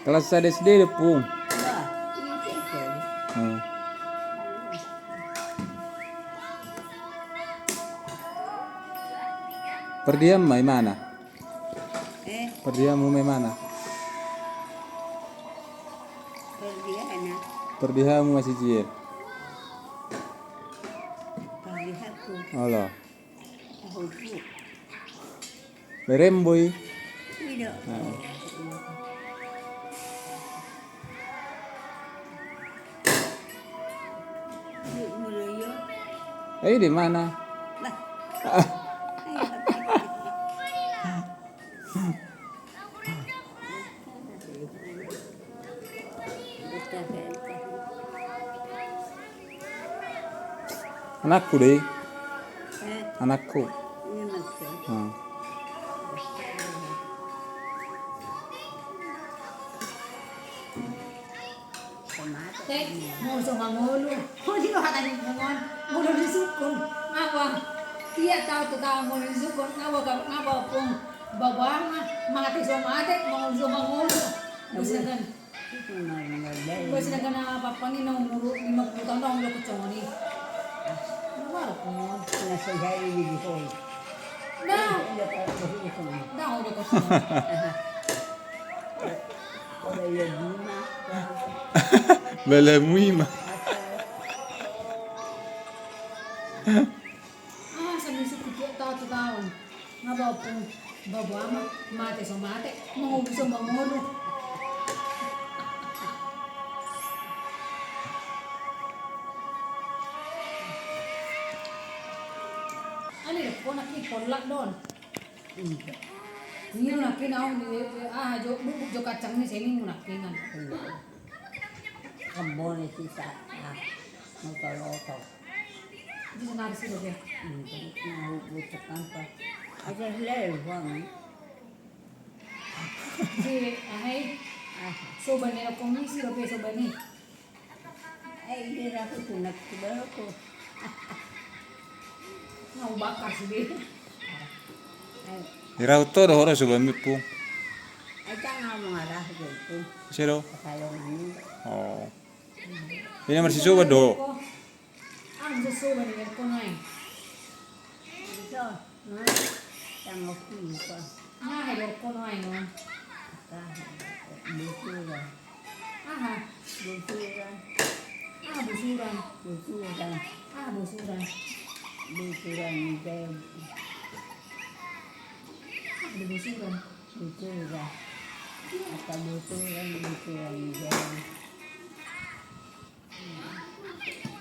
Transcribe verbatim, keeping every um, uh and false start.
Kelas sada S D do, Pung. Bah, iya, iya. Hmm. Pardihamu ma imana? Eh? Pardihamu ma imana? Pardihamu? Pardihamu ma sijil. Pardihaku. Olo. Tahu tu. Leremboi. Tidak. Nah. Eh, di mana? Lah. Anakku dei. Eh? Anakku. Ini anakku. Hmm. Te, molo so mangolu. Molo so hata ni mangan. Molo ni sukun. Ngapa? Ia tahu tu tahu molo ni sukun. Ngapa, ngapa, Pung? Baba ma, mate so mate, mangolu so mangolu. Sedangkan, sedangkan apa ni, na umur lima puluh tahun, na umur kecil ni. Baru pun. Na sehari di Bihoi. Nah. Udah kosong. Nah, udah kosong. Balamu i ma. Ah, sambil sepuluh tahun, satu tahun. Nga bapung, babo ama, mate so mate, mangolu so mangolu. Ani deh, kona ki polak don. Iya. Ni na kena au ni, ah, jo, bubuk jo kacang ni seni mu na kena. Iya. Kebon ni sisa, ah, motor-motor. Di sana di sini, oke. Hmm, mau butuh apa? Ada lel, Bang. Di, ah, hai. Ah. Soba ni, komisi, oke, soba ni. Eh, ini aku tunak sudah aku. Mau bakar sih, Bi. Eh. Irau to do horo sudah mipu. Eh, jangan mau ngarah gitu. Sero. Kalau ini. Oh. Ini masih coba do. Ah, bisa coba nih, kau naik. Bisa. Nah, tangos pipa. Nah, hedor kono ai no. Aha, busuran. Aha. Busuran. Aha, busuran. Busuran. Aha, busuran. Busuran ni beb. Aha, busuran. Busuran. Aha, busuran.